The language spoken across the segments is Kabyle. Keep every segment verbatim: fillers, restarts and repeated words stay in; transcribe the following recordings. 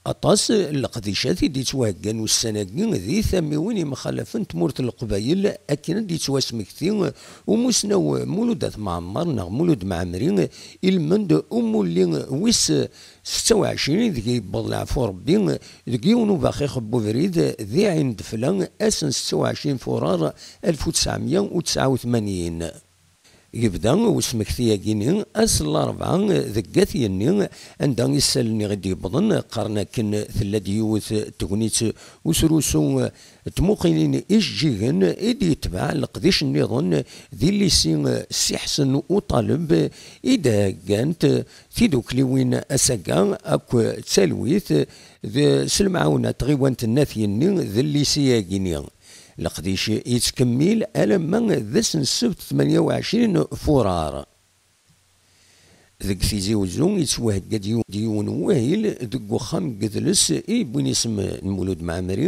Aṭas n leqdicat i d-yettwaheggan ussan-agi di tamiwin imxalafen n tmurt n Leqbayel, akken ad d-yettwasmekti umussnaw Mulud At Mɛemmer neɣ Mulud Mɛemmri, ilmend umulli wis setta u ɛecrin deg yewweḍ leɛfu Rebbi deg yiwen ubaxix n ubrid di Ɛin Defla, ass n setta u ɛecrin furar alef u tesɛemya u tesɛa u tmanyin. Yebda usmekti-agi-ni ass n larebɛa deg At Yenni, anda isallen i ɣ-d-yewwḍen qqaren akken tella-d yiwet n tegnit usrusu n tmuqinin ijeǧǧigen i d-yetbeɛ leqdic nniḍen di llisi Si Ḥsen Uṭaleb i d-heggant tidukliwin ass-aga akk d talwit d s lemɛawna n tɣiwant n At Yenni d llisi-agi-ni. Leqdic yettkemmil alamma d ass n ssebt tmanya u ɛecrin furar. Deg Tizi Uzzu, yettwahegga-d yiw-, yiwen n wahil deg uxxam n yedles i yewwin isem n Mulud Mɛemmri,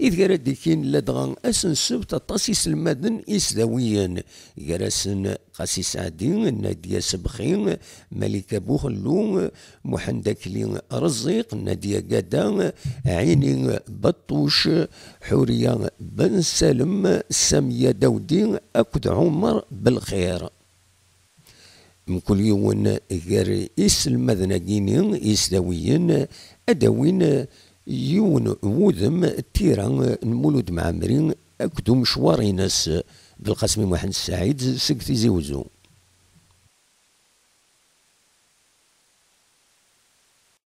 ideg ara d-ikkin ladɣa ass n ssebt aṭas iselmaden isdawiyen, gar-asen Qasi Saɛdi, Nadia Sebxi, Malika Buxellu, Muḥend Akli Reẓiq, Nadia Gada, Ɛini Beṭṭuc, Ḥuriya Ben Salem, Samiya Dawdi akked Ɛumer Belxir. Mkul yiwen gar iselmaden-agi-ni isdawiyen ad d-awin yiwen n wudem n tira n Mulud Mɛemmri akked umecwar-ines. Belqasem Muḥend Saɛid seg Tizi Uzzu.